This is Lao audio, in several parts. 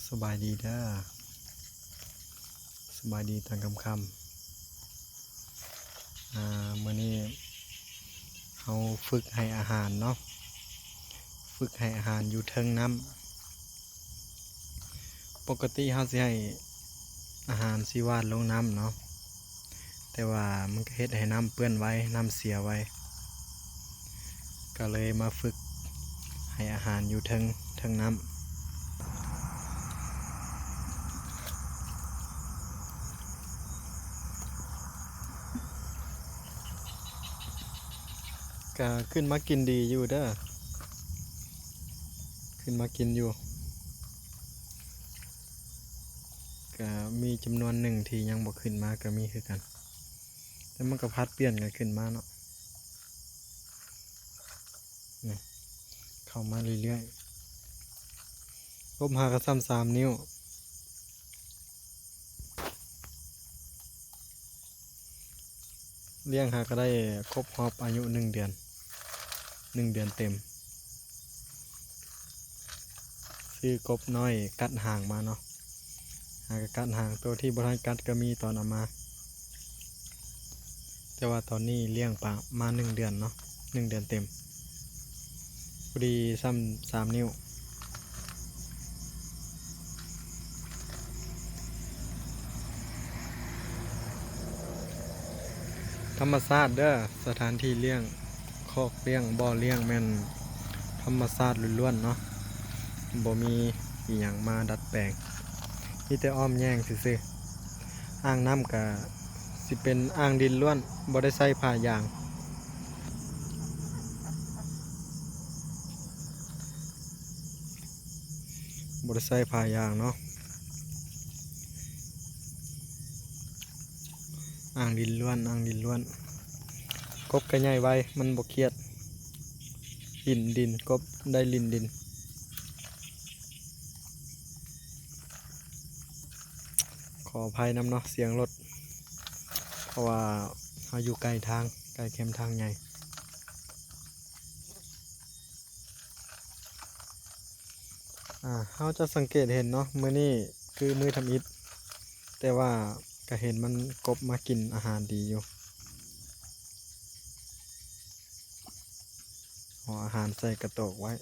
ສະບາຍດີເດີ ສະບາຍດີຕອນຄ່ຳໆ. ອາ ມື້ນີ້ເຮົາຝຶກໃຫ້ອາຫານເນາະ, ຝຶກໃຫ້ອາຫານຢູ່ເທິງນ້ຳ. ປົກກະຕິເຮົາຊິໃຫ້ອາຫານ ຊິຫວ່ານລົງນ້ຳເນາະ, ແຕ່ວ່າມັນກະເຮັດໃຫ້ນ້ຳເປື້ອນໄວ, ນ້ຳເສຍໄວ, ກະເລີຍມາຝຶກໃຫ້ອາຫານຢູ່ເທິງ, ເທິງນ້ຳ. ກະຂຶ້ນມາກິນດີຢູ່ເດີ, ຂຶ້ນມາກິນຢູ່. ກະມີຈຳນວນໜຶ່ງທີ່ຍັງບໍ່ຂຶ້ນມາກະມີຄືກັນ, ແຕ່ມັນກະຜັດປ່ຽນກັນຂຶ້ນມາເນາະ. ນີ້ ເຂົ້າມາເລື້ອຍໆ, ກົບຫາກະສ່ຳສາມນິ້ວ. ລ້ຽງຫາກະໄດ້ຄົບຮອບອາຍຸໜຶ່ງເດືອນ, ໜຶ່ງເດືອນເຕັມ. ຊື້ກົບນ້ອຍກັດຫາງມາເນາະ, ຫາກະກັດຫາງ, ໂຕທີ່ບໍ່ທັນກັດກະມີຕອນເອົາມາ, ແຕ່ວ່າຕອນນີ້ລ້ຽງປະມານໜຶ່ງເດືອນເນາະ, ໜຶ່ງເດືອນເຕັມ ພໍດີສ່ຳສາມນິ້ວ. ທຳມະຊາດເດີ, ສະຖານທີ່ລ້ຽງ, ຄອກລ້ຽງ, ບໍ່ລ້ຽງ ແມ່ນທຳມະຊາດລ້ວນໆເນາະ, ບໍ່ມີອີ່ຫຍັງມາດັດແປງ, ມີແຕ່ອ້ອມແຍງຊື່ໆ. ອ່າງນ້ຳກະຊິເປັນອ່າງດິນລ້ວນ, ບໍ່ໄດ້ໃຊ້ຜ້າຢາງ, ບໍ່ໄດ້ໃຊ້ຜ້າຢາງເນາະ. ອ່າງດິນລ້ວນ, ອ່າງດິນລ້ວນ. ກົບກະໃຫຍ່ໄວ, ມັນບໍ່ຄຽດ, ຫຼິ້ນດິນ, ກົບໄດ້ຫຼິ້ນດິນ. ຂໍອະໄພນຳເນາະ ສຽງລົດ, ເພາະວ່າເຮົາຢູ່ໃກ້ທາງ, ໃກ້ແຄມທາງໃຫຍ່. ອາ ເຮົາຈະສັງເກດເຫັນເນາະ, ມື້ນີ້ຄືມື້ທຳອິດ, ແຕ່ວ່າກະເຫັນມັນ ກົບມາກິນອາຫານດີຢູ່. ຫໍ່ອາຫານໃສ່ກະໂຕກໄວ້.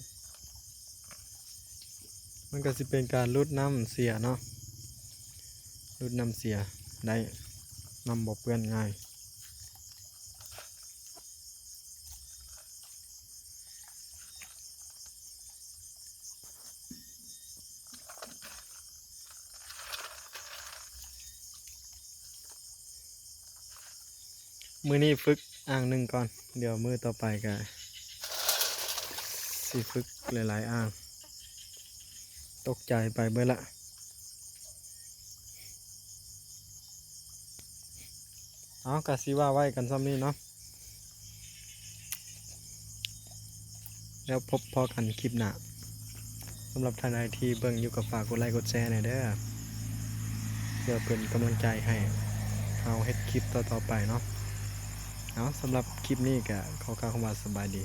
ມັນກະຊິເປັນການຫຼຸດນ້ຳເສຍເນາະ, ຫຼຸດນ້ຳເສຍໄດ້, ນ້ຳບໍ່ເປື້ອນງ່າຍ. ມື້ນີ້ຝຶກອ່າງໜຶ່ງກ່ອນ, ດຽວມື້ຕໍ່ໄປກະຊິຝຶກຫຼາຍໆອ່າງ. ຕົກໃຈໄປເບິດລະ. ເອົາ ກະຊິວ່າໄວ້ກັນສ່ຳນີ້ເນາະ, ແລ້ວພົບພໍ້ກັນຄລິບໜ້າ. ສຳລັບທ່ານໃດທີ່ເບິ່ງຢູ່ ກະຝາກກົດໄລກົດແຊແດ່ເດີ, ເພື່ອເປັນກຳລັງໃຈໃຫ້ເຮົາເຮັດຄລິບຕໍ່ໆໄປເນາະ. ເອົາ ສຳລັບຄລິບນີ້ກະຂໍກ່າວຄຳວ່າສະບາຍດີ.